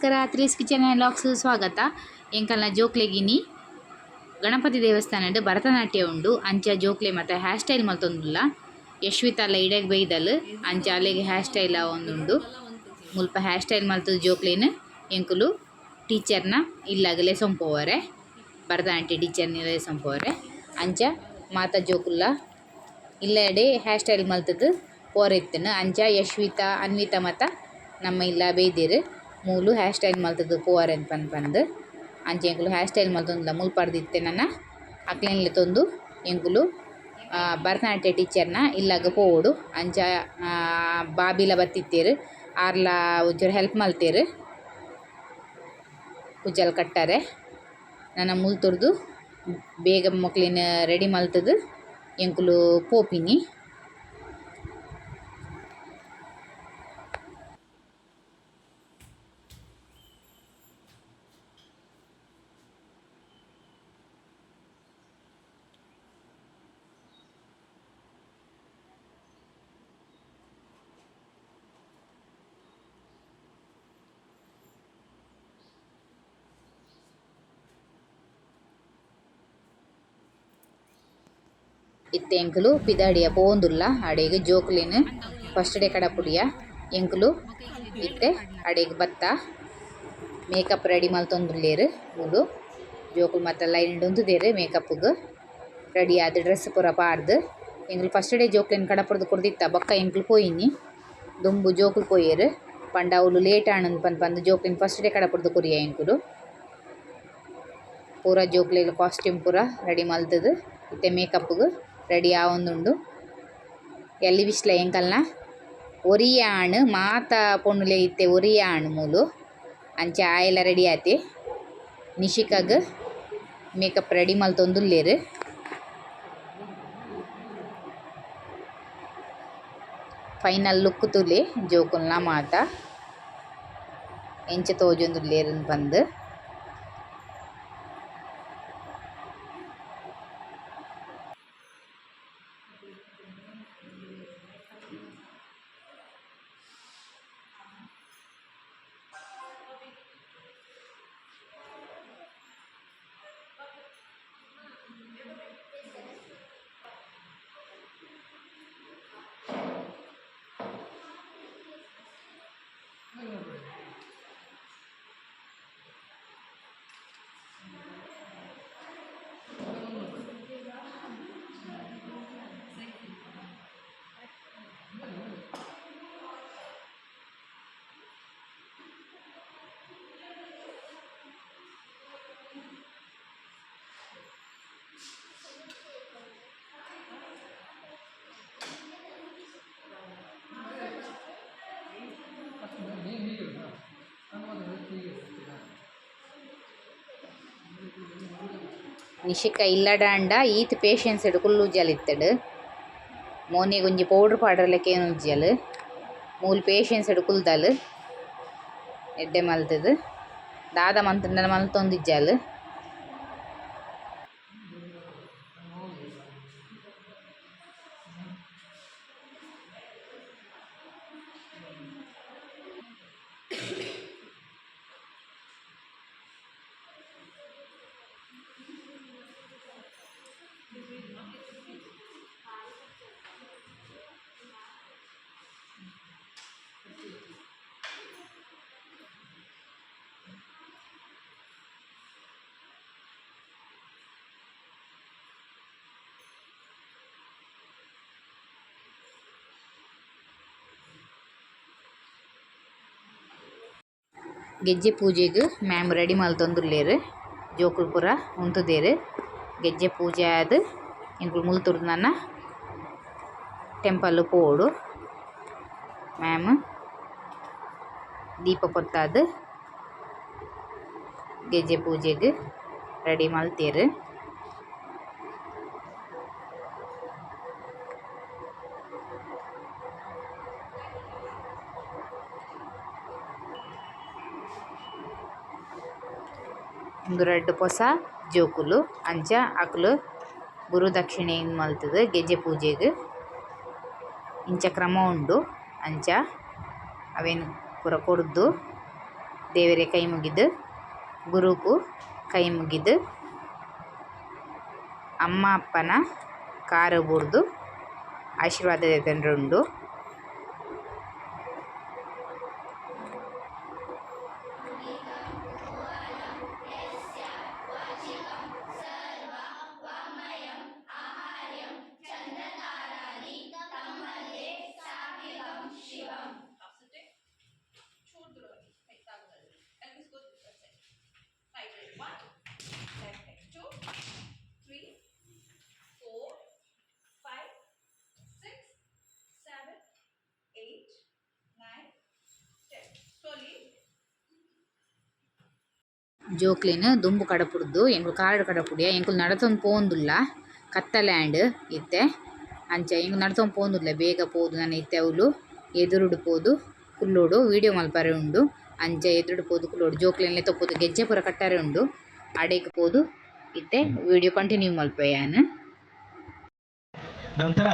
ನಮಸ್ಕಾರ, threes kitchen LOX ಸ್ವಾಗತ. ಎಂಕಲ್ನ ಜೋಕ್ಲೆಗಿನಿ ಗಣಪತಿ ದೇವಸ್ಥಾನಡ್ ಭರತನಾಟ್ಯ ಉಂಡು. ಅಂಚ ಜೋಕ್ಲೆ ಮಾತ ಹೇರ್ ಸ್ಟೈಲ್ ಮಲ್ತೊಂದುಲ್ಲ. ಯಶ್ವಿತಾಲ ಇಡೆಗ್ ಬೈದಲ್, ಅಂಚ ಅಲೆಗ್ ಹೇರ್ ಸ್ಟೈಲ್ ಆವೊಂದುಂಡು. ಮುಲ್ಪ ಹೇರ್ ಸ್ಟೈಲ್ ಮಲ್ತುದು ಜೋಕ್ಲೆನ್ ಎಂಕುಲು ಟೀಚರ್ನ ಇಲ್ಲಗ್ ಲೆಸೊಂದು ಪೋವರೆ, ಭರತನಾಟ್ಯ ಟೀಚರ್ನ ಲೆಸೊಂದು ಪೋವರೆ. ಅಂಚ ಮಾತ ಜೋಕುಲ್ಲ ಇಲ್ಲಡೆ ಹೇರ್ ಸ್ಟೈಲ್ ಮಲ್ತುದು ಪೋರೆ ಇತ್ತುಂಡು. ಅಂಚ ಯಶ್ವಿತಾ ಅನ್ವಿತಾ ಮಾತ ನಮ್ಮ ಇಲ್ಲ ಬೈದೆರ್ ಮೂಲು ಹೇರ್ ಸ್ಟೈಲ್ ಮಲ್ತುದು ಪೋವರೆ ಪಂದ್ ಪಂದ್. ಅಂಚ ಎಂಕುಲು ಹೇರ್ ಸ್ಟೈಲ್ ಮಲ್ತೊಂದುಲ್ಲ ಮುಲ್ಪರ್ದ್ ಇತ್ತೆ ನನ ಅಕ್ಲೆನ್ ಲೆತೊಂದು ಎಂಕುಲು ಭರತನಾಟ್ಯ ಟೀಚರ್ನ ಇಲ್ಲಗ್ ಪೋವೊಡು. ಅಂಚ ಬಾಬಿಲ ಬತ್ತಿತ್ತೆರ್, ಆರ್ಲ ಒಂಚೂರು ಹೆಲ್ಪ್ ಮಲ್ತೆರ್ ಕುಜಲ್ ಕಟ್ಟರೆ. ನನ ಮುಲ್ತುರ್ದು ಬೇಗ ಮೊಕ್ಲೆನ್ ರೆಡಿ ಮಲ್ತುದು ಎಂಕುಲು ಪೋಪಿನಿ. ಇತ್ತೆ ಎಂಕುಲು ಪಿದಾಡಿಯ ಪೋವೊಂದುಲ್ಲ. ಅಡೆಗ್ ಜೋಕುಲೆನ್ ಫಸ್ಟ್ ಡೇ ಕಡಪುಡಿಯ. ಎಂಕುಲು ಇತ್ತೆ ಅಡೆಗ್ ಬತ್ತ ಮೇಕಪ್ ರೆಡಿ ಮಲ್ತೊಂದುಲ್ಲೆರ್. ಮೂಲು ಜೋಕುಲು ಮಾತ ಲೈನ್ ಡ್ ಉಂತುದೆರ್ ಮೇಕಪ್ ಗ್ ರೆಡಿ ಆದ್ ಡ್ರೆಸ್ಸ್ ಪೂರ ಪಾಡ್ದ್. ಎಂಕುಲು ಫಸ್ಟ್ ಡೇ ಜೋಕ್ಲೆನ್ ಕಡಪುಡ್ದು ಕೊರ್ದಿತ್ತ, ಬೊಕ್ಕ ಎಂಕುಲು ಪೋಯಿನಿ. ದುಂಬು ಜೋಕುಲು ಪೋಯೆರ್ ಪಂಡ ಅವ್ಲು ಲೇಟ್ ಆಂಡ್ ಪಂದ್ ಪಂದ್ ಜೋಕ್ಲೆನ್ ಫಸ್ಟ್ ಡೇ ಕಡಪುಡ್ದು ಕೊರಿಯ ಎಂಕುಲು. ಪೂರ ಜೋಕ್ಲೆಗ್ ಕಾಸ್ಟ್ಯೂಮ್ ಪೂರ ರೆಡಿ ಮಲ್ತುದು ಇತ್ತೆ ಮೇಕಪ್ ಗ್ ರೆಡಿ ಆವೊಂದುಂಡು. ಎಲ್ಲಿವಿಶ್ಲ ಎಂಕಲ್ನ ಒರಿಯೆ ಆಣ್, ಮಾತ ಪೊಣ್ಣುಲೆ ಇತ್ತೆ ಒರಿಯೆ ಆಣ್ ಮೂಲು. ಅಂಚ ಆಯೆಲ ರೆಡಿ ಆತೆ. ನಿಶಿಕಾಗ್ ಮೇಕಪ್ ರೆಡಿ ಮಲ್ತೊಂದುಲ್ಲೆರ್. ಫೈನಲ್ ಲುಕ್ ತೂಲೆ ಜೋಕುಲ್ನ ಮಾತ ಎಂಚ ತೋಜೊಂದುಲ್ಲೆರ್ ಪಂದ್. ನಿಶಿಕ ಇಲ್ಲಡಾಂಡ ಈತ್ ಪೇಶೆನ್ಸ್ ಕುಲ್ಲುಜಲ್ ಇತ್ತುಂಡು. ಮೋನೆಗ್ ಒಂಜಿ ಪೌಡರ್ ಪಾಡರೆಲ ಕೇನುಜ್ಜಲ್. ಮೂಲು ಪೇಶೆನ್ಸ್ ಕುಲ್ದಲ್ ಎಡ್ಡೆ ಮಲ್ತುದು ದಾದ ಮಂತುಂಡಲ ಮಲ್ತೊಂದಿಜ್ಜಲ್. ಗೆಜ್ಜೆ ಪೂಜೆಗ್ ಮ್ಯಾಮ್ ರೆಡಿ ಮಲ್ತೊಂದುಲ್ಲೆರ್. ಜೋಕುಲು ಪೂರ ಉಂತುದೆರ್. ಗೆಜ್ಜೆ ಪೂಜೆ ಆದ್ ಎಂಕುಲು ಮುಲ್ತುರ್ದು ನನ ಟೆಂಪಲ್ ಪೋವೊಡು. ಮ್ಯಾಮ್ ದೀಪ ಪೊತ್ತಾದ್ ಗೆಜ್ಜೆ ಪೂಜೆಗ್ ರೆಡಿ ಮಲ್ತೆರ್. ಉಂದು ರಡ್ಡ್ ಪೊಸ ಜೋಕುಲು ಅಂಚ ಅಕುಲು ಗುರು ದಕ್ಷಿಣೆ ಮಲ್ತುದು ಗೆಜ್ಜೆ ಪೂಜೆಗ್ ಇಂಚ ಕ್ರಮ ಉಂಡು ಅಂಚ ಅವೆನ್ ಪೂರ ಕೊರ್ದು ದೇವೆರೆ ಕೈ ಮುಗಿದ್ ಗುರುಕು ಕೈ ಮುಗಿದ್ ಅಮ್ಮ ಅಪ್ಪನ ಕಾರ್ ಬೂರ್ದು ಆಶೀರ್ವಾದ ದೆತೊಂರೆ ಉಂಡು. ಜೋಕ್ಲೆನ್ ದುಂಬು ಕಡಪುಡ್ದು ಎಂಕುಲು ಕಾರ್ ಡ್ ಕಡಪುಡಿಯ ಎಂಕುಲು ನಡತೊಂದು ಪೋವೊಂದುಲ್ಲ ಕತ್ತಲೆ ಆಂಡ್ ಇತ್ತೆ ಅಂಚ ಎಂಕುಲು ನಡತೊಂದು ಪೋವೊಂದುಲ್ಲ ಬೇಗ ಪೋದು ನನ ಇತ್ತೆ ಅವ್ಲು ಎದುರುಡು ಪೋದು ಕುಲ್ಲೊಡು ವೀಡಿಯೊ ಮನ್ಪರೆ ಉಂಡು ಅಂಚ ಎದುರುಡು ಪೋದು ಕುಲ್ಲೊಡು ಜೋಕ್ಲೆನ್ ಲೆತ ಪೋದು ಗೆಜ್ಜೆ ಪೂರ ಕಟ್ಟರೆ ಉಂಡು ಅಡೆಗ್ ಪೋದು ಇತ್ತೆ ವೀಡಿಯೊ ಕಂಟಿನ್ಯೂ ಮನ್ಪುವೆ ಯಾನ್. ನಂತರ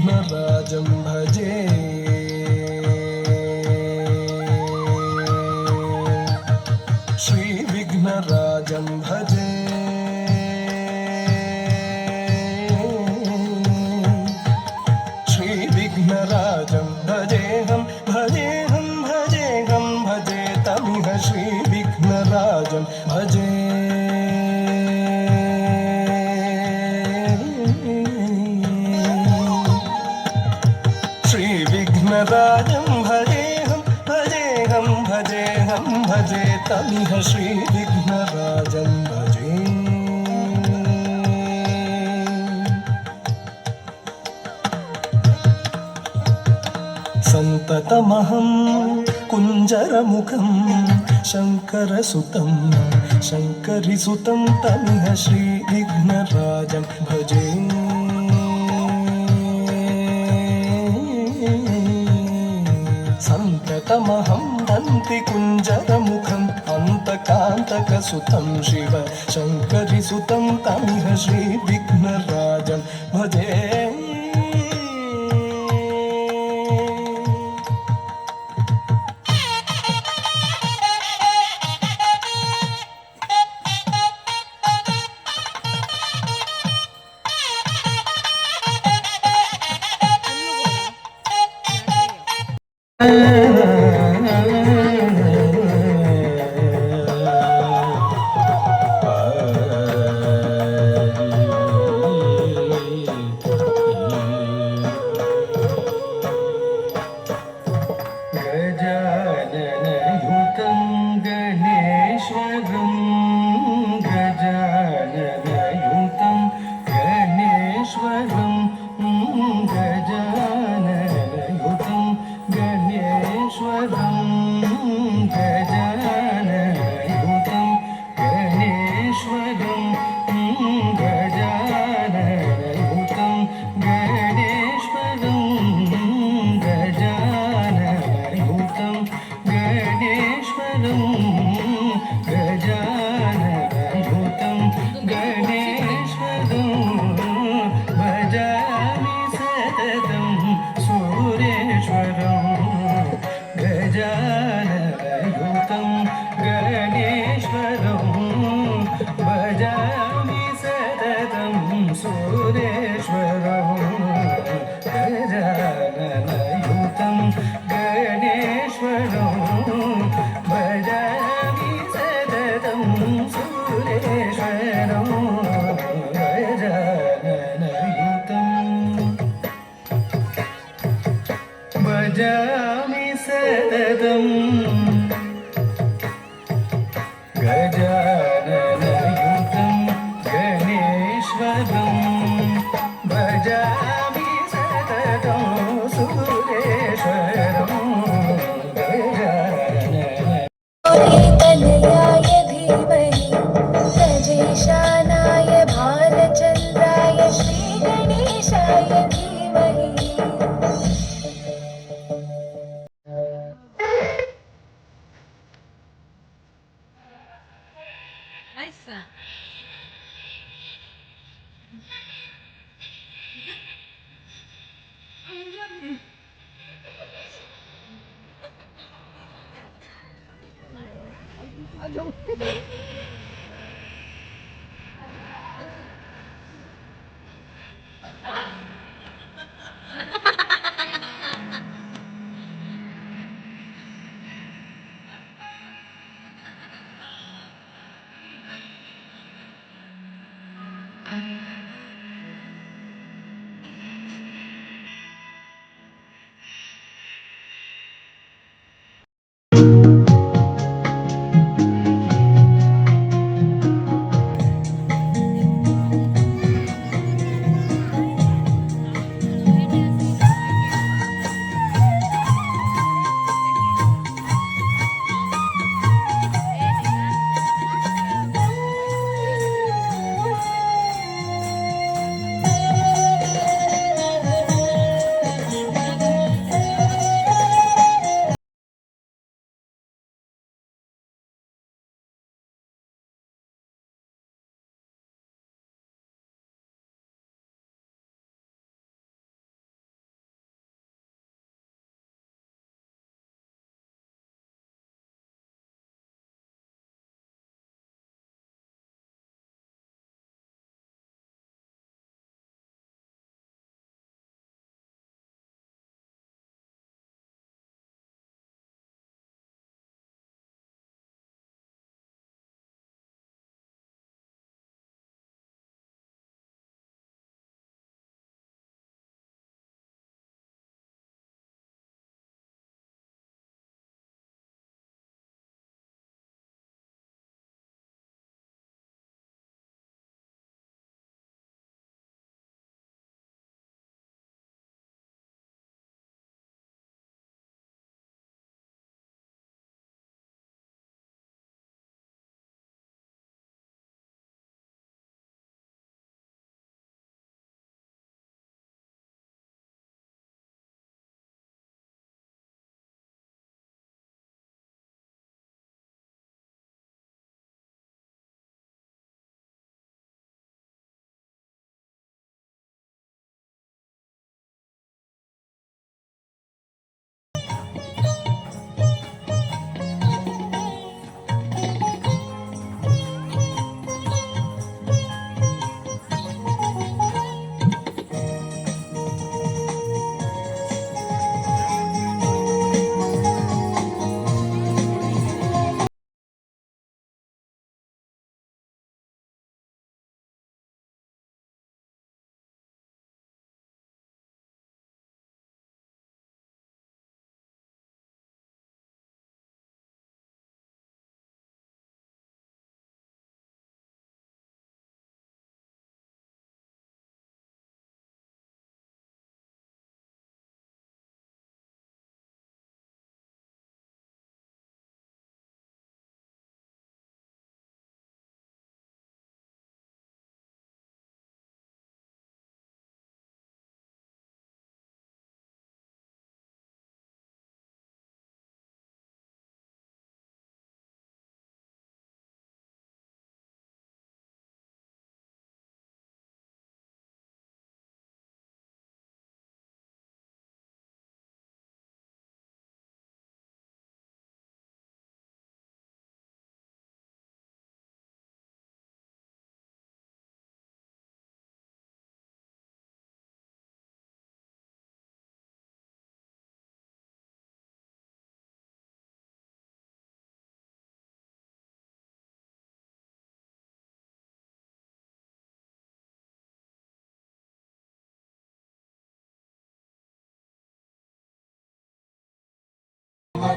श्रीविघ्नराजं भजे। श्रीविघ्नराजं भजे। श्रीविघ्नराजं भजेऽहं भजेऽहं भजेऽहं भजे तमिह श्रीविघ्नराजं भजे। श्रीविघ्नराजं भजेऽहं भजेऽहं भजेऽहं भजे तमिह श्रीविघ्नराजं भजे। सन्ततमहं कुञ्जरमुखं शङ्करसुतं शङ्करिसुतं तमिह श्रीविघ्नराजं भजे। सन्ततमहं दन्तिकुञ्जरमुखम् अन्तकान्तकसुतं शिव शङ्करिसुतं तमिह श्रीविघ्नराजं भजे। गजाननयुतं गणेश्वरं, गजाननयुतं गणेश्वरं, गजाननयुतं गणेश्वरं, गजाननयुतं गणेश्वरं, गजाननयुतं गणेश्वरं, गजाननयुतं गणेश्वरं, गजाननयुतं गणेश्वरं, भजामि सततं सुरेश्वरं। गजाननयुतं गणेश्वरं, भजामि सततं सुरेश्वरं। गजाननयुतं गणेश्वरं, भजामि सततं सुरेश्वरं। गजाननयुतं भजामि सततं गजाननयुतं गणेश्वरं, भजामि सततं सुरेश्वरं। गजानन तनयाय धीमहि, गजेशानाय भालचन्द्राय श्रीगणेशाय धीमहि।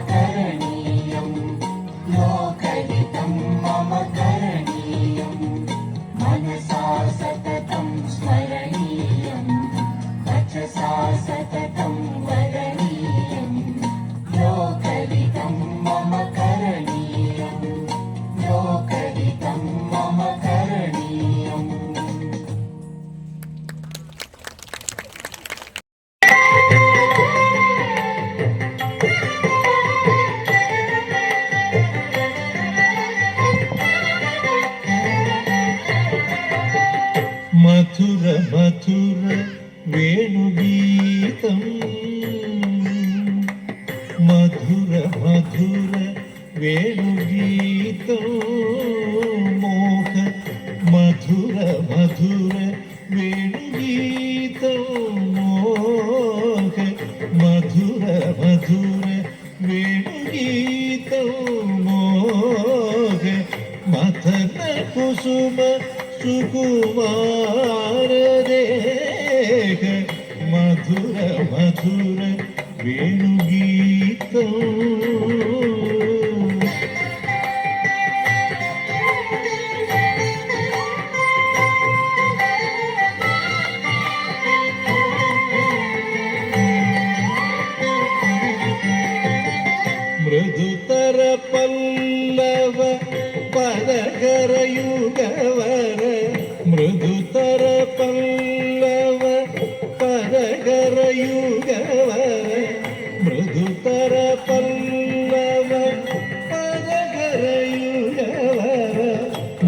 करणीयं लोकहितं मम करणीयं मनसा सततं स्मरणीयं वचसा सततं वरणीयं लोकहितं मम करणीयं लोकहितं मम करणीयम्। మధుర మధుర వేణుగీతం, మధుర మధుర వేణుగీతం, మోహ మధుర మధుర వేణుగీతం, మోహ మధుర మధుర వేణుగీతం, మోహ మథన కుసుమ సుకుమార దేహ, మధుర మధుర వేణుగీతం. మృదుతర పల్లవ పదగరయుగవర, మృదుతర పల్లవ పదగరయుగవర, మృదుతర పల్లవ పదగరయుగవర,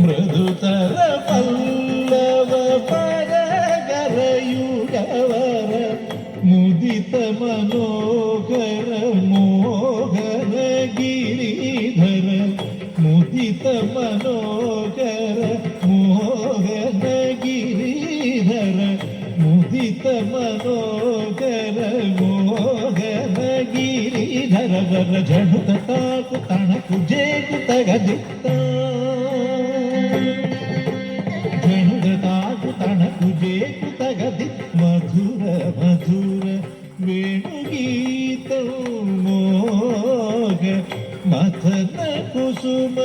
మృదుతర పల్లవ పదగరయుగవర, ముదిత మనోహర మోహన గిరిధర, ముదిత మనోహర మోహన గిరిధర, ముదిత మనోహర మోహన గిరిధర, వర జణుత తాకు తణకు జేగు తగదిత్త, జణుద తాకు తణకు జేకు తగది, మధుర మధుర వేణుగీతం, మోహ మథన కుసుమ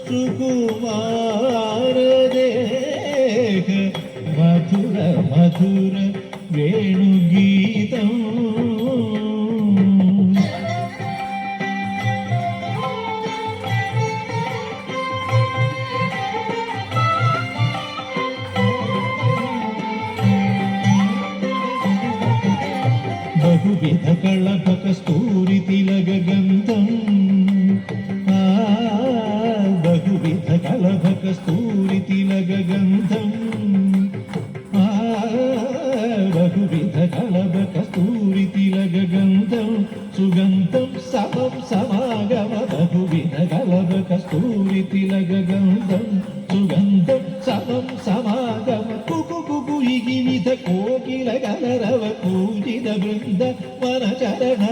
సుకుమార దేహ, మధుర మధుర వేణుగీతం. బహువిధ కళభ కస్తూరి తిలక గంధం, ఆ బహువిధ కళభ కస్తూరి తిలక గంధం, ఆ బహువిధ కళభ కస్తూరి తిలక గంధం, సుగంధం సమం సమాగమ, బహువిధ కళభ కస్తూరి తిలక గంధం, సుగంధం సమం సమాగమ, కుకు కుకు ఇగివిధ కోకిల కలరవ పూజిత బృంద వనచరణ,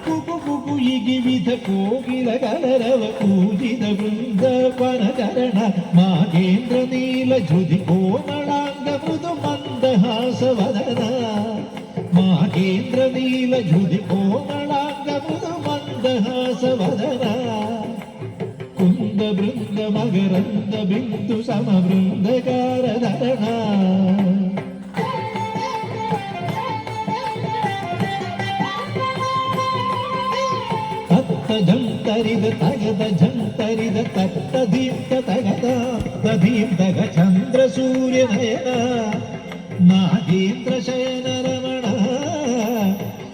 కుకు కుకు ఇగివిధ కోకిల కలరవ పూజిత బృంద వనచరణ, మాగేంద్ర నీల ధృతి కోమళాంగ మృదు మందహాస వదన, మాగేంద్ర నీల ధృతి కోమళాంగ మృదు మందహాస వదన, కుంద బృంద మకరంద బిందు సమ బృందకారధరణ. తత్త ఝంతరిద తగద ఝంతరిద తత్త ధీం తగద తధీం తగ చంద్ర సూర్య నయన నాగేంద్ర శయన రమణ,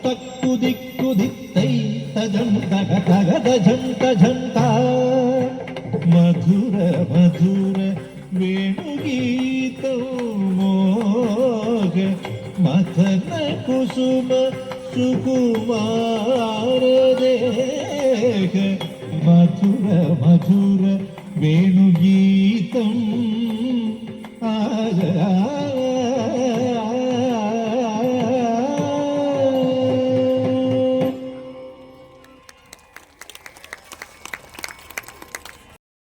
తక్కు దిక్కు దిత్తై తజం తగ తగద ఝంత ఝంత, మధుర మధుర వేణుగీతం, మోహ మథన కుసుమ సుకుమార దేహ, మధుర మధుర వేణుగీతం.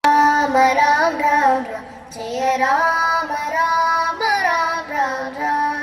రామ రామ రామ రామ జయ రామ రామ రామ రామ రామ.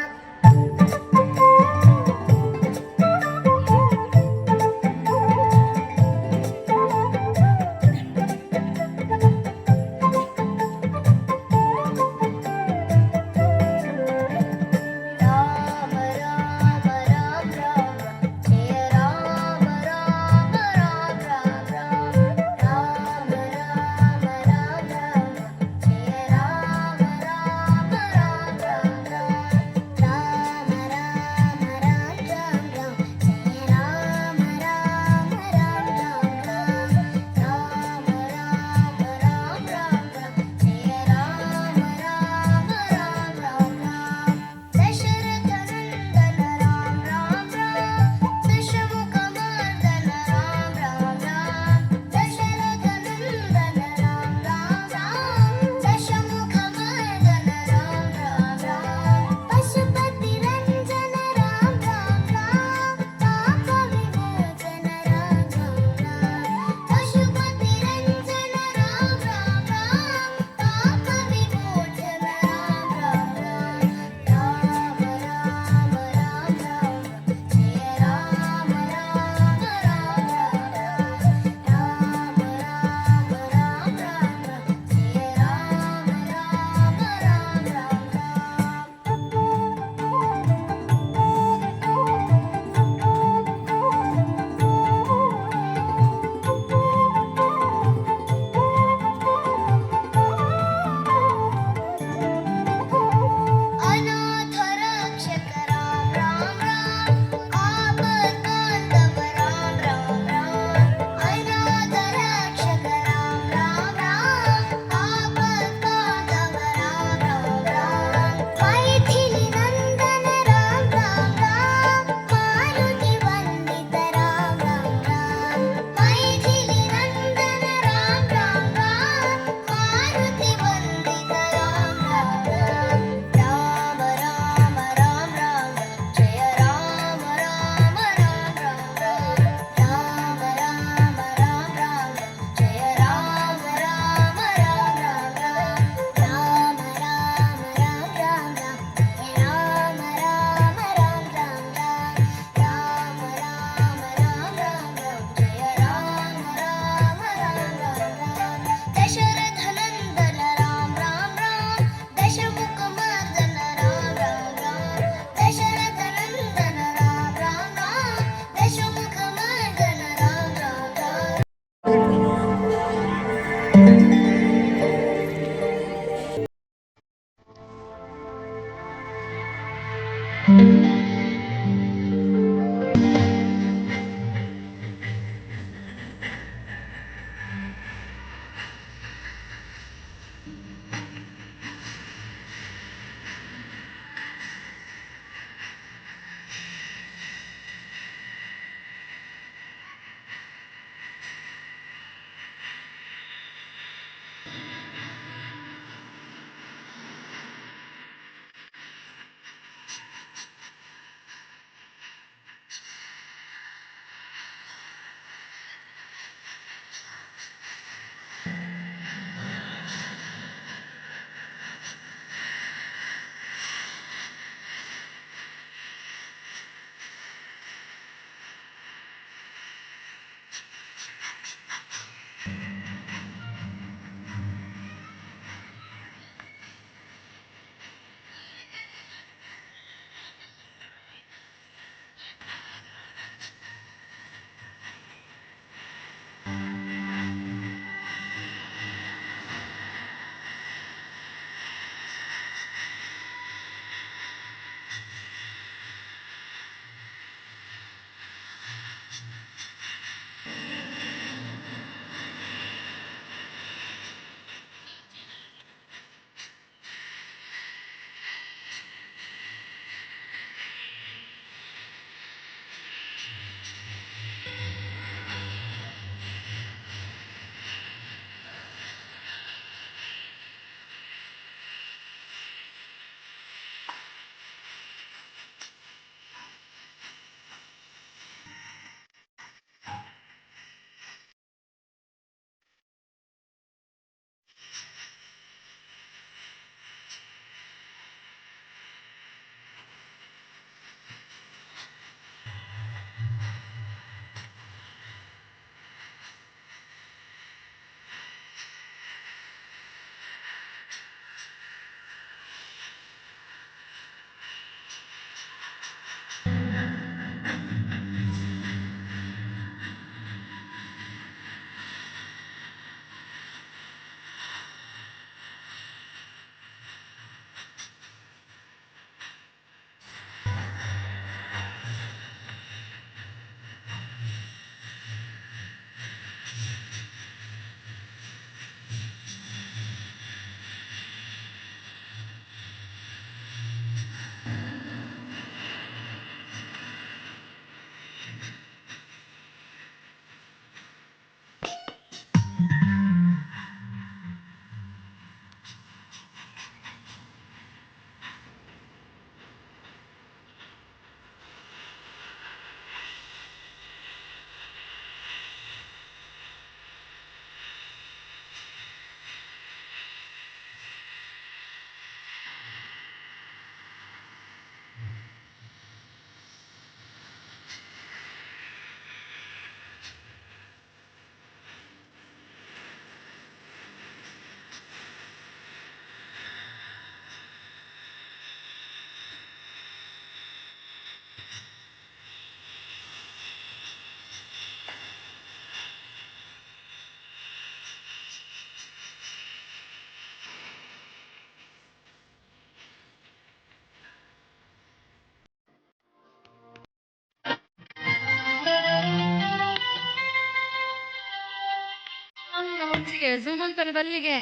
ಝೂಮ್ ಮಲ್ಪೆರೆ ಬಲ್ಲಿಗೆ,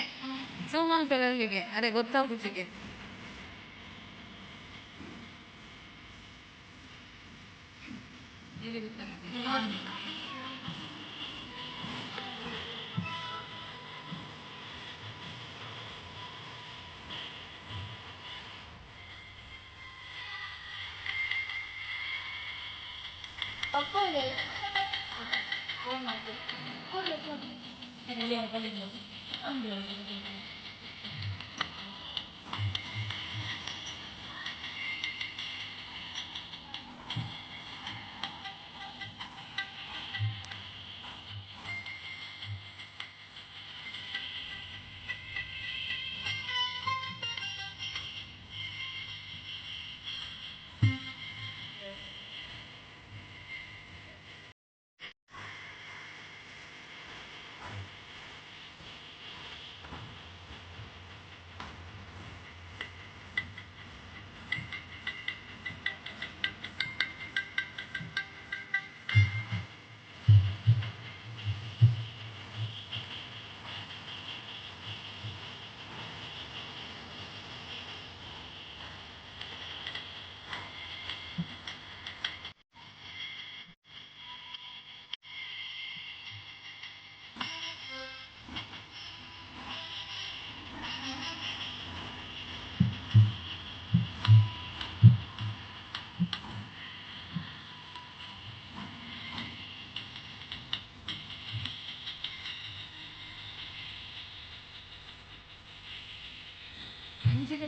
ಝೂಮ್ ಮಲ್ಪೆರೆ ಅಲ್ಲಿಗೆ, ಅರೆ ಗೊತ್ತಾಗುತ್ತಿಗೆ.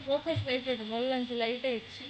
ಫೋಕಸ್ ಲೈಟ್ ಉಂಟು, ಮುಲ್ಲಂಚಿ ಲೈಟ್ ಇಚ್ಚಿ.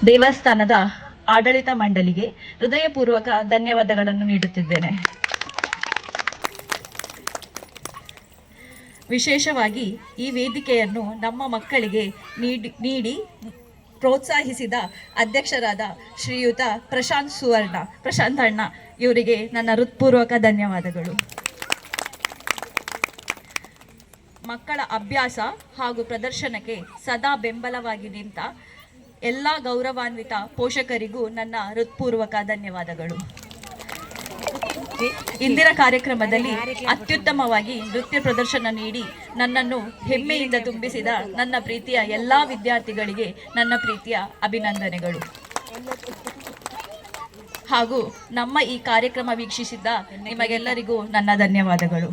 ದೇವಸ್ಥಾನದ ಆಡಳಿತ ಮಂಡಳಿಗೆ ಹೃದಯಪೂರ್ವಕ ಧನ್ಯವಾದಗಳನ್ನು ನೀಡುತ್ತಿದ್ದೇನೆ. ವಿಶೇಷವಾಗಿ ಈ ವೇದಿಕೆಯನ್ನು ನಮ್ಮ ಮಕ್ಕಳಿಗೆ ನೀಡಿ ನೀಡಿ ಪ್ರೋತ್ಸಾಹಿಸಿದ ಅಧ್ಯಕ್ಷರಾದ ಶ್ರೀಯುತ ಪ್ರಶಾಂತ್ ಸುವರ್ಣ, ಪ್ರಶಾಂತ್ ಅಣ್ಣ ಇವರಿಗೆ ನನ್ನ ಹೃತ್ಪೂರ್ವಕ ಧನ್ಯವಾದಗಳು. ಮಕ್ಕಳ ಅಭ್ಯಾಸ ಹಾಗೂ ಪ್ರದರ್ಶನಕ್ಕೆ ಸದಾ ಬೆಂಬಲವಾಗಿ ನಿಂತ ಎಲ್ಲ ಗೌರವಾನ್ವಿತ ಪೋಷಕರಿಗೂ ನನ್ನ ಹೃತ್ಪೂರ್ವಕ ಧನ್ಯವಾದಗಳು. ಇಂದಿನ ಕಾರ್ಯಕ್ರಮದಲ್ಲಿ ಅತ್ಯುತ್ತಮವಾಗಿ ನೃತ್ಯ ಪ್ರದರ್ಶನ ನೀಡಿ ನನ್ನನ್ನು ಹೆಮ್ಮೆಯಿಂದ ತುಂಬಿಸಿದ ನನ್ನ ಪ್ರೀತಿಯ ಎಲ್ಲ ವಿದ್ಯಾರ್ಥಿಗಳಿಗೆ ನನ್ನ ಪ್ರೀತಿಯ ಅಭಿನಂದನೆಗಳು. ಹಾಗೂ ನಮ್ಮ ಈ ಕಾರ್ಯಕ್ರಮ ವೀಕ್ಷಿಸಿದ್ದ ನಿಮಗೆಲ್ಲರಿಗೂ ನನ್ನ ಧನ್ಯವಾದಗಳು.